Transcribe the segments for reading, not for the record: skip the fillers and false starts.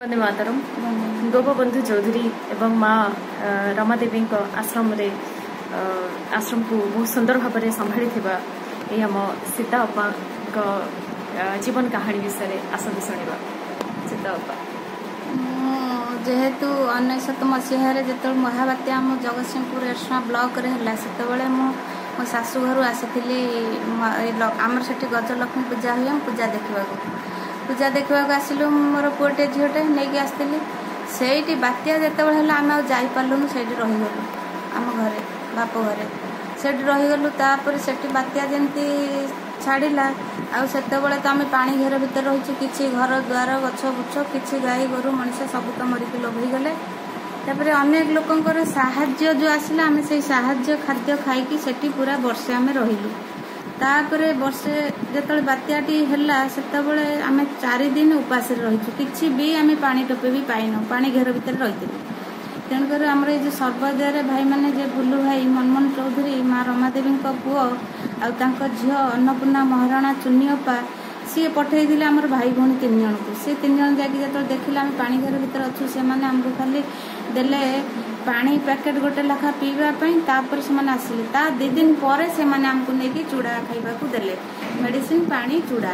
ବନ୍ଦେ ମାତରମ୍। ଗୋପବନ୍ଧୁ ଚୌଧୁରୀ ଏବଂ ମା ରମାଦେବୀଙ୍କ ଆଶ୍ରମରେ ଆଶ୍ରମକୁ ବହୁତ ସୁନ୍ଦର ଭାବରେ ସମ୍ଭାଳିଥିବା ଏଇ ଆମ ସୀତା ଅପାଙ୍କ ଜୀବନ କାହାଣୀ ବିଷୟରେ ଆସନ୍ତୁ ଶୁଣିବା। ସୀତା ଅପା। ମୁଁ ଯେହେତୁ 99 ମସିହାରେ ଯେତେବେଳେ ମହାବାତ୍ୟା ଆମ ଜଗତସିଂହପୁର ଏରସମା ବ୍ଲକରେ ହେଲା, ସେତେବେଳେ ମୁଁ ମୋ ଶାଶୁ ଘରୁ ଆସିଥିଲି। ଆମର ସେଠି ଗଜଲକ୍ଷ୍ମୀ ପୂଜା ହୁଏ, ମୁଁ ପୂଜା ଦେଖିବାକୁ ଆସିଲୁ। ମୋର ପୁଅଟେ ଝିଅଟେ ନେଇକି ଆସିଥିଲି। ସେଇଠି ବାତ୍ୟା ଯେତେବେଳେ ହେଲା, ଆମେ ଆଉ ଯାଇପାରିଲୁନୁ, ସେଇଠି ରହିଗଲୁ ଆମ ଘରେ, ବାପ ଘରେ ସେଇଠି ରହିଗଲୁ। ତାପରେ ସେଠି ବାତ୍ୟା ଯେମିତି ଛାଡ଼ିଲା, ଆଉ ସେତେବେଳେ ତ ଆମେ ପାଣି ଘେର ଭିତରେ ରହିଛୁ। କିଛି ଘର ଦ୍ୱାର, ଗଛ ବୁଛ, କିଛି ଗାଈ ଗୋରୁ ମଣିଷ ସବୁ ତ ମରିକି ଲୋପ ହେଇଗଲେ। ତାପରେ ଅନେକ ଲୋକଙ୍କର ସାହାଯ୍ୟ ଯେଉଁ ଆସିଲା, ଆମେ ସେଇ ସାହାଯ୍ୟ ଖାଦ୍ୟ ଖାଇକି ସେଠି ପୁରା ବର୍ଷେ ଆମେ ରହିଲୁ। ତାପରେ ବର୍ଷେ ଯେତେବେଳେ ବାତ୍ୟାଟି ହେଲା, ସେତେବେଳେ ଆମେ 4 ଦିନ ଉପାସରେ ରହିଛୁ। କିଛି ବି ଆମେ ପାଣି ଟୋପେ ବି ପାଇନୁ, ପାଣି ଘେର ଭିତରେ ରହିଥିଲୁ। ତେଣୁକରି ଆମର ଏଇ ଯେଉଁ ସର୍ବୋଦୟରେ ଭାଇମାନେ, ଯେ ବୁଲୁ ଭାଇ, ମନମୋହନ ଚୌଧୁରୀ, ମା ରମାଦେବୀଙ୍କ ପୁଅ ଆଉ ତାଙ୍କ ଝିଅ ଅନ୍ନପୂର୍ଣ୍ଣା ମହାରଣା ଚୁନି ଅପା, ସିଏ ପଠେଇଥିଲେ ଆମର ଭାଇ ଭଉଣୀ ତିନି ଜଣଙ୍କୁ। ସେ ତିନି ଜଣ ଯାଇକି ଯେତେବେଳେ ଦେଖିଲେ ଆମେ ପାଣି ଘେର ଭିତରେ ଅଛୁ, ସେମାନେ ଆମକୁ ଖାଲି ଦେଲେ ପାଣି ପ୍ୟାକେଟ ଗୋଟେ ଲେଖା ପିଇବା ପାଇଁ। ତାପରେ ସେମାନେ ଆସିଲେ, ତା 2 ଦିନ ପରେ ସେମାନେ ଆମକୁ ନେଇକି ଚୁଡ଼ା ଖାଇବାକୁ ଦେଲେ, ମେଡିସିନ, ପାଣି, ଚୁଡ଼ା।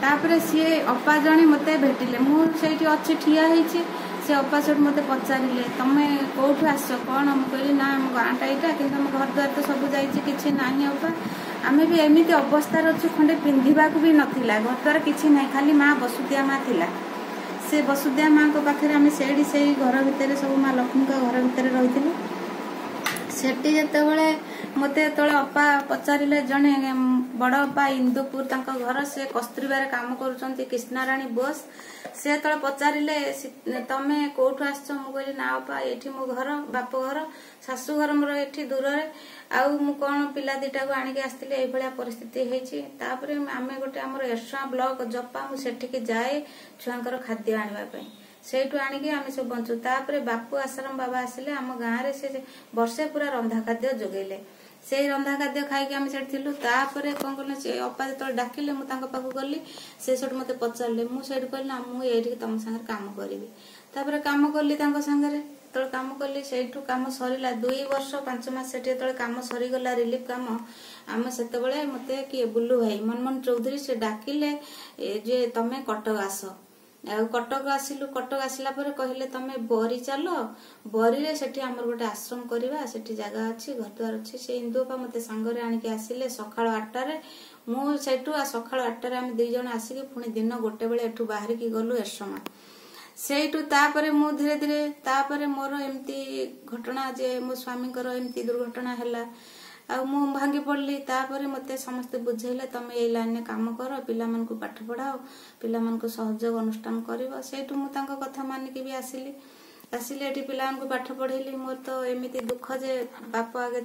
ତାପରେ ସିଏ ଅପା ଜଣେ ମୋତେ ଭେଟିଲେ। ମୁଁ ସେଇଠି ଅଛି, ଠିଆ ହେଇଛି। ସେ ଅପା ସେଠୁ ମୋତେ ପଚାରିଲେ, "ତମେ କୋଉଠୁ ଆସିଛ, କ'ଣ?" ମୁଁ କହିଲି, "ନା, ଆମ ଗାଁଟା ଏଇଟା, କିନ୍ତୁ ଆମ ଘର ଦ୍ୱାର ତ ସବୁ ଯାଇଛି, କିଛି ନାହିଁ ଅପା। ଆମେ ବି ଏମିତି ଅବସ୍ଥାରେ ଅଛୁ, ଖଣ୍ଡେ ପିନ୍ଧିବାକୁ ବି ନଥିଲା, ଘର ଦ୍ୱାର କିଛି ନାହିଁ।" ଖାଲି ମା ବସୁଦିଆ ମା ଥିଲା। ସେ ବସୁଦିଆ ମାଙ୍କ ପାଖରେ ଆମେ ସେଇଠି ସେଇ ଘର ଭିତରେ ସବୁ ମା ଲକ୍ଷ୍ମୀଙ୍କ ଘର ଭିତରେ ରହିଥିଲୁ। ସେଠି ଯେତେବେଳେ ମୋତେ ଯେତେବେଳେ ଅପା ପଚାରିଲେ, ଜଣେ ବଡ଼ ଅପା, ଇନ୍ଦୁପୁର ତାଙ୍କ ଘର, ସେ କସ୍ତୁରିବାରେ କାମ କରୁଛନ୍ତି, କୃଷ୍ଣାରାଣୀ ବୋଷ, ସେ ଯେତେବେଳେ ପଚାରିଲେ, "ତମେ କୋଉଠୁ ଆସିଛ?" ମୁଁ କହିଲି, "ନା ଅପା, ଏଇଠି ମୋ ଘର, ବାପ ଘର, ଶାଶୁ ଘର ମୋର ଏଠି ଦୂରରେ। ଆଉ ମୁଁ କ'ଣ ପିଲା ଦିଟାକୁ ଆଣିକି ଆସିଥିଲି, ଏଇଭଳିଆ ପରିସ୍ଥିତି ହେଇଛି।" ତାପରେ ଆମେ ଗୋଟେ ଆମର ଏରସମା ବ୍ଲକ ଜପା, ମୁଁ ସେଠିକି ଯାଏ ଛୁଆଙ୍କର ଖାଦ୍ୟ ଆଣିବା ପାଇଁ। ସେଇଠୁ ଆଣିକି ଆମେ ସବୁ ବଞ୍ଚୁ। ତାପରେ ବାପୁ ଆଶ୍ରମ ବାବା ଆସିଲେ ଆମ ଗାଁରେ, ସେ ବର୍ଷେ ପୁରା ରନ୍ଧା ଖାଦ୍ୟ ଯୋଗେଇଲେ। ସେଇ ରନ୍ଧା ଖାଦ୍ୟ ଖାଇକି ଆମେ ସେଠି ଥିଲୁ। ତାପରେ କଣ କଲେ, ସେ ଅପା ଯେତେବେଳେ ଡାକିଲେ, ମୁଁ ତାଙ୍କ ପାଖକୁ ଗଲି। ସେ ସେଠୁ ମତେ ପଚାରିଲେ। ମୁଁ ସେଇଠୁ କହିଲି, "ନା, ମୁଁ ଏଇଠି ତମ ସାଙ୍ଗରେ କାମ କରିବି।" ତାପରେ କାମ କଲି ତାଙ୍କ ସାଙ୍ଗରେ। ଯେତେବେଳେ କାମ କଲି, ସେଇଠୁ କାମ ସରିଲା 2 ବର୍ଷ 5 ମାସ। ସେଠି ଯେତେବେଳେ କାମ ସରିଗଲା, ରିଲିଫ କାମ ଆମେ, ସେତେବେଳେ ମତେ କିଏ ବୁଲୁ ଭାଇ, ମନମୋହନ ଚୌଧୁରୀ, ସେ ଡାକିଲେ ଯେ ତମେ କଟକ ଆସ। ଆଉ କଟକ ଆସିଲୁ। କଟକ ଆସିଲା ପରେ କହିଲେ, "ତମେ ବରି ଚାଲ, ବରିରେ ସେଠି ଆମର ଗୋଟେ ଆଶ୍ରମ କରିବା, ସେଠି ଜାଗା ଅଛି, ଘରଦ୍ୱାର ଅଛି।" ସେ ଇନ୍ଦୁଅପା ମତେ ସାଙ୍ଗରେ ଆଣିକି ଆସିଲେ ସକାଳ 8ଟାରେ। ମୁଁ ସେଇଠୁ ସକାଳ 8ଟାରେ ଆମେ ଦି ଜଣ ଆସିକି ପୁଣି ଦିନ 1 ବେଳେ ଏଠୁ ବାହାରିକି ଗଲୁ ଏରସମା। ସେଇଠୁ ତାପରେ ମୁଁ ଧୀରେ ଧୀରେ, ତାପରେ ମୋର ଏମିତି ଘଟଣା ଯେ ମୋ ସ୍ୱାମୀଙ୍କର ଏମିତି ଦୁର୍ଘଟଣା ହେଲା ଆଉ ମୁଁ ଭାଙ୍ଗି ପଡିଲି। ତାପରେ ମତେ ସମସ୍ତେ ବୁଝେଇଲେ, "ତମେ ଏଇ ଲାଇନରେ କାମ କର, ପିଲାମାନଙ୍କୁ ପାଠ ପଢାଅ, ପିଲାମାନଙ୍କୁ ସହଯୋଗ ଅନୁଷ୍ଠାନ କରିବ।" ସେଇଠୁ ମୁଁ ତାଙ୍କ କଥା ମାନିକି ବି ଆସିଲି। ଆସିଲି ଏଠି, ପିଲାମାନଙ୍କୁ ପାଠ ପଢେଇଲି। ମୋର ତ ଏମିତି ଦୁଃଖ ଯେ ବାପ ଆଗେ